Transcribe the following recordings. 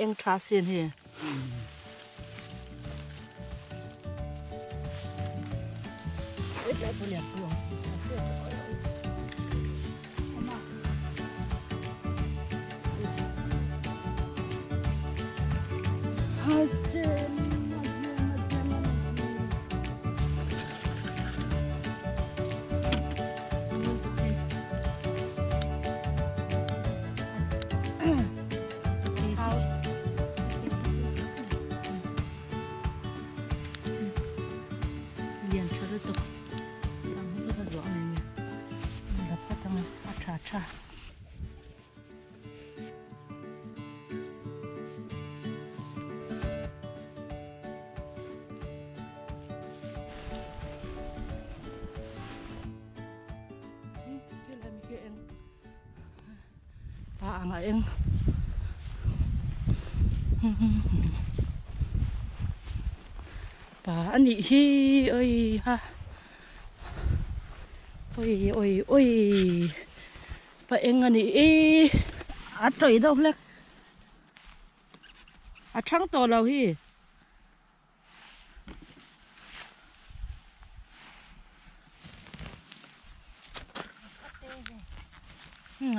Eng tha sin hi. Lian tha lutuk ang hi chu ka zuah mai mai la phawt ang a tha tha. Pa ang a eng pa a nih hi oi ha oi oi oi pa eng a nih hi a tawih deuh hlek a thang tawh lo hi.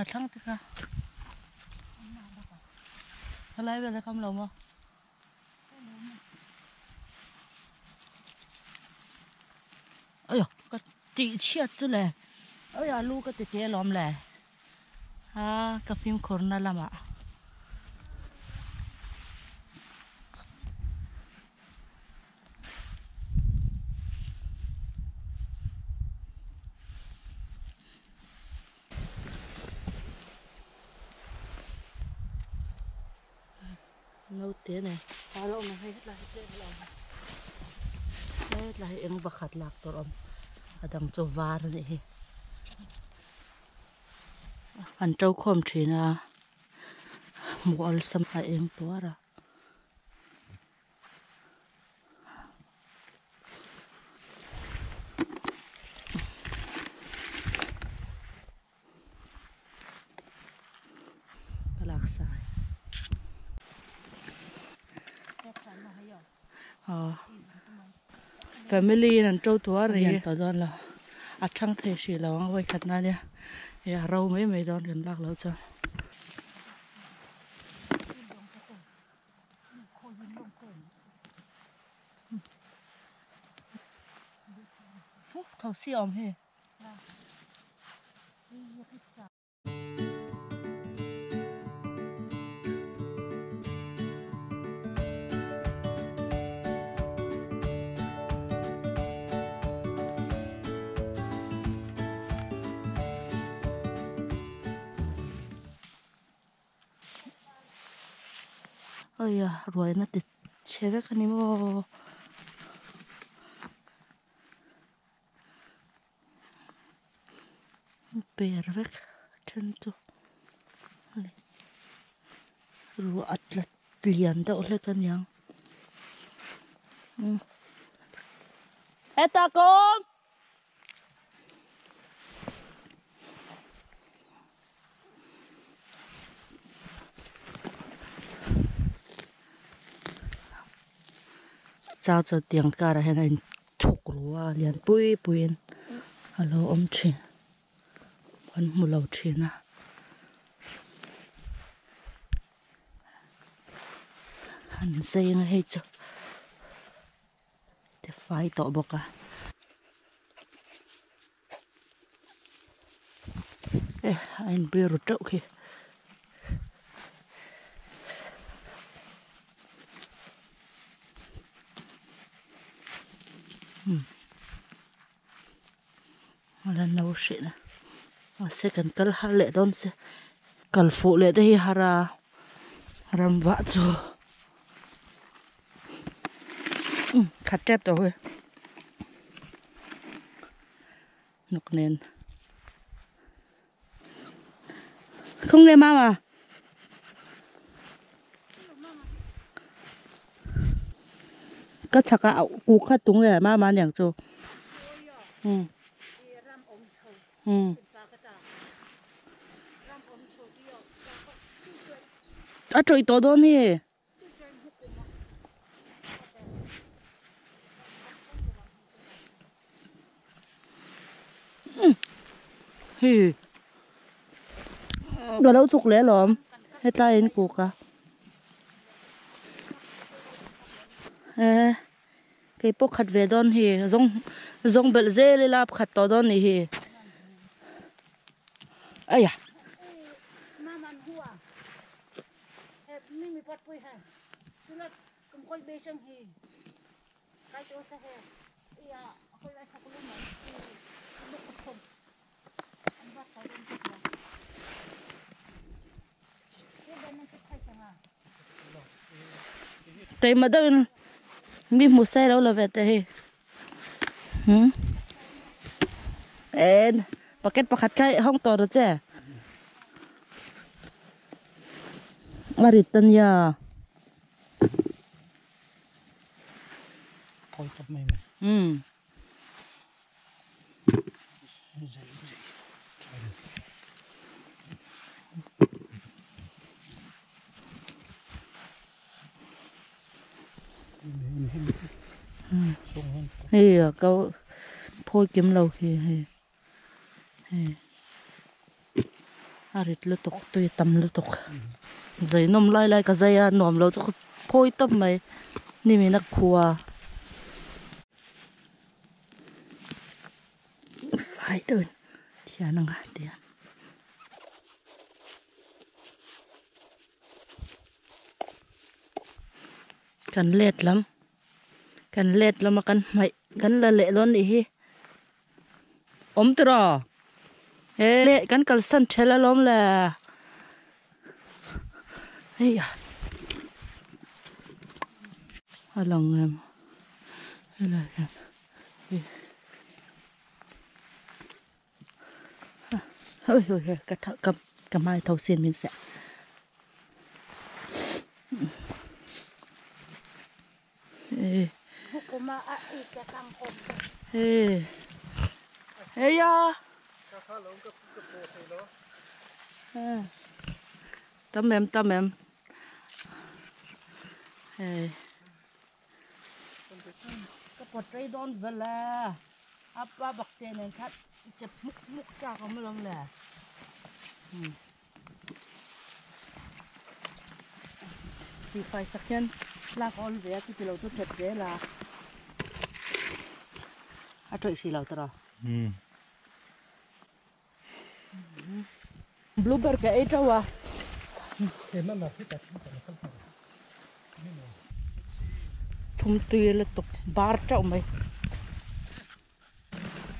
A thlang te kha helai vel hi kam lo maw aiaw ka tih chhiat chu le aiaw lu ka ti te alawm le. A ka fimkhur na lamah naute nen hetlai hi eng pakhat lak tur a awm a dang chu var a nih hi. An to khawm thin a hmuh awlsam a eng tuar a. Ka laksa Family in an to tuar a ni tawh dawn lo a thang thei hrih lo ang vawikhat na nia ih a ro mai mai dawn kan lak loh chuan. Thosi a awm hei. Aia ruaina ti chhe vek a ni maw. Per vek then chu ruah a tla lian deuh hlek a niang hetah ka awm. Chau chuan tiang karah hian a in thuk ru a lian pui puiin a lo awm thin an hmu lo thin a. An zai ang a hei chu te fai tawh bawk a. E a inbui ru teuh khi. Hmm. Ala no hrih na. Mahse kan kal har leh dawn se. Kal fuh leh te hi har a ram vah chu. Um khat tep tawh hi. Hnawk nen. Không nghe mama. Ka chhak a kuk kha tung e mama niang chu. Um. Um. A tawih tawh dawn hi. Hi. Ka lo chuk leh alawm. Hetlai in kuk a. Eh. Kei pawh khat ve dawn hi. Zawng zawng belh zel ila khat tawh dawn nih hi. Aiya. Keimah deuhin mi hmu sai lo la ve teh hei hmm en bucket pakhat kha i hawng tawh rawh che a rit a nia. Hmm. Hei a ka phawi kim lo khi hei hei a rit lutuk tui tam lutuk zai nawm lai lai ka zai a nuam lo chu ka phawi tawp mai nimin a khua. Fai deuhin thian anga tian. Kan let lam kan let lama kan hmaih kan la leh dawn nih hi awm tiraw he leh kan kalsan ṭhel alawm le hei a lang em helai hian Ôi ôi ôi, ka tho ka ka hmai tho sin min seh. Ê. Ê ya. Tâm em tâm em. Ê. Ka pawt rei dawn vel e, a pa bak che nen khan i chep hmuk hmuk chak awm alawm le. Tihfai sak hian lak awl ve a chuti lo chu that zel a, a tawih hrih lo tawrh a. Blueberry ka ei teuh a. Thum tui lutuk bar teuh mai.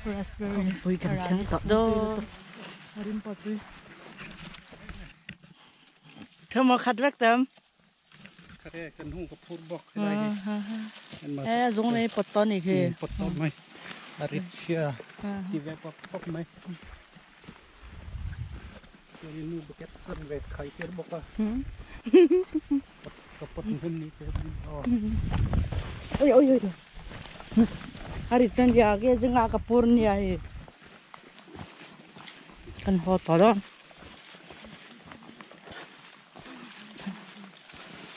Raspberry pui kan thleng tawh dawn. Thawmhnaw khat vek tam. He zung nei pawt tawh anih khi. Pawt tawh mai. A rit sia ti ve pawp pawp mai. Chuanin nu bucket an ve khai tir bawk a. Ka pawt hmun ni te aw. Oi oi oi. A rit tan dia ke zinga ka pur nia hi. Kan haw tawh dawn.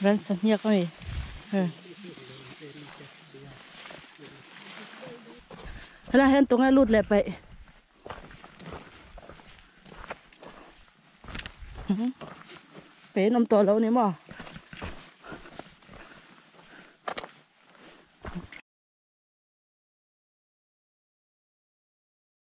Ransa hniak a ni helai hian tunge lut leh paih pe in awm tawh lo ni maw.